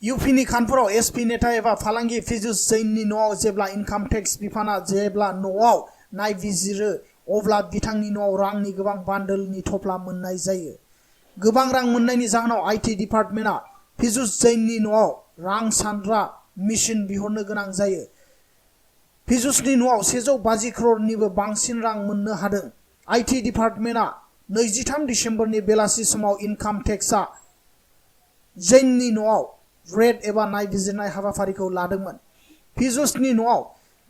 इउपिनि खानपुराव SP नेता एबा फालांगि पीयूष जैननि न'आव जेब्ला इनकाम टेक्स बिफाना जेब्ला न'आव नायबिजिरो अब्ला बिथांनि न'आव रांनि गोबां बान्डोलनि थफ्ला मोननाय जायो। गोबां रां मोननायनि जाहोनाव आईटी डिपार्टमेन्टआ पीयूष जैननि न'आव रां सानग्रा मेसिन बिहरनो गोनां जायो। पीयूषनि न'आव 150 करोड़निबो बांसिन रां मोननो हादों। आईटी डिपार्टमेन्टआ 23 दिसेम्बरनि बेलासि समाव इनकाम टेक्सआ जैननि न'आव रेड एबा नायबिजिरनाय हाबाफारिखौ लादोंमोन। पीयूषनि न'आव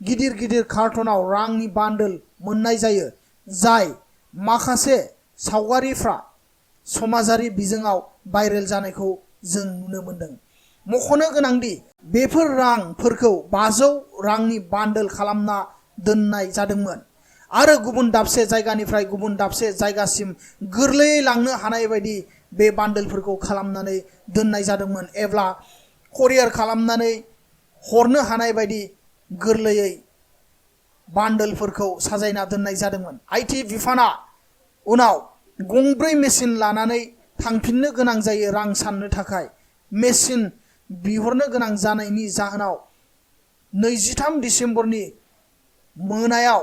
गिदिर गिदिर कार्टनाव रांनि बान्डोल मोननाय जायो, जाय माखासे सावगारिफ्रा समाजारि बिजोङाव भाइरेल जानायखौ जों नुनो मोनदों। मख'नो गोनांदि बेफोर रांफोरखौ 500 रांनि बान्डोल खालामना दोननाय जादोंमोन आरो गुबुन दाबसे जायगानिफ्राय गुबुन दाबसे जायगासिम गोरलैयै लांनो हानाय बायदि बे बान्डोलफोरखौ खालामनानै दोननाय जादोंमोन एबा करियार खालामनानै हरनो हानाय बायदि गोरलैयै बान्डोलफोरखौ साजायना दोननाय जादोंमोन। आईटी बिफाना उनाव गंब्रै मेसिन लानानै थांफिननो गोनां जायो रां साननो थाखाय। मेसिन बिहरनो गोनां जानायनि जाहोनाव 23 दिसेम्बरनि मोनायाव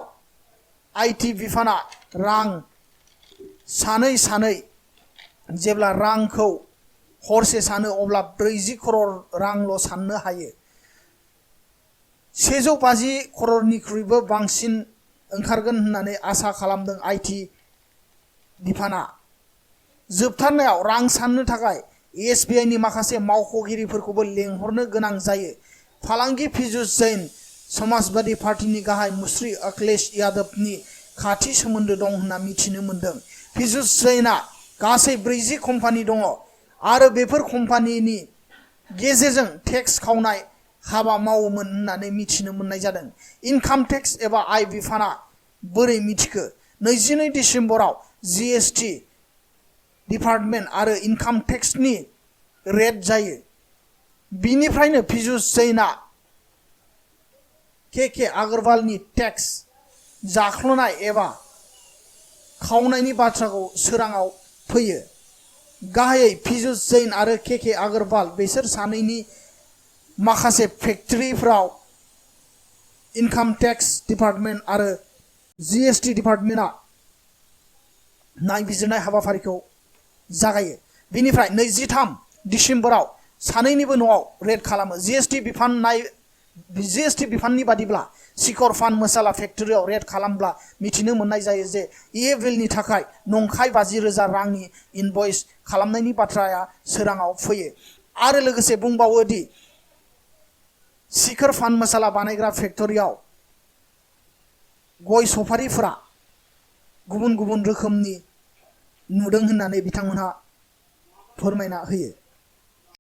आईटी बिफाना रां सानै जेब्ला रांखौ हरसे सानो अब्ला 40 करोड़ रांल' साननो हायो। 150 करोड़निख्रुइबो बांसिन ओंखारगोन होननानै आसा खालामदों आईटी बिफाना। जोबथारनायाव रां साननो थाखाय एसबीआईनि माखासे मावख'गिरिफोरखौबो लेंहरनो गोनां जायो। फालांगि पीयूष जैन समाजवादी पार्टीनि गाहाय मुश्री अखिलेश यादवनि खाथि सोमोन्दो दं होनना मिथिनो मोन्दों। पीयूष जैनआ गासै 40 कम्पानि दङ आरो बेफोर कम्पानिनि गेजेरजों टेक्स खावनाय हाबा मावोमोन होननानै मिथिनो मोननाय जादों। इनकाम टेक्स एबा आय बिफाना बोरै मिथिखो? 22 दिसेम्बराव जीएसटी डिपार्टमेन्ट आरो इनकाम टेक्सनि रेड जायो। बिनिफ्रायनो पीयूष जैनआ के आगरवालनि टेक्स जाख्ल'नाय एबा खावनायनि बाथ्राखौ सोराङाव फैयो। गाहायै पीयूष जैन आरो के आगरवाल बिसोर सानैनि माखासे फेक्टरिफोराव इनकाम टेक्स डिपार्टमेन्ट आरो जीएसटी डिपार्टमेन्टआ नायबिजिरनाय हाबाफारिखौ जागायो। बिनिफ्राय 23 दिसेम्बराव सानैनिबो न'आव रेड खालामो। जीएसटी बिफाननि बादिब्ला शिखर पान मसाला फेक्टरियाव रेड खालामब्ला मिथिनो मोननाय जायो जे बिलनि थाखाय नंखाय 50,000 रांनि इनभइस खालामनायनि बाथ्राया सोराङाव फैयो आरो लोगोसे बुंबावो दि शिखर पान मसाला बानायग्रा फेक्टरियाव गय सफारिफोरा गुबुन गुबुन रोखोमनि नुदों होननानै बिथांमोनहा फोरमायना होयो।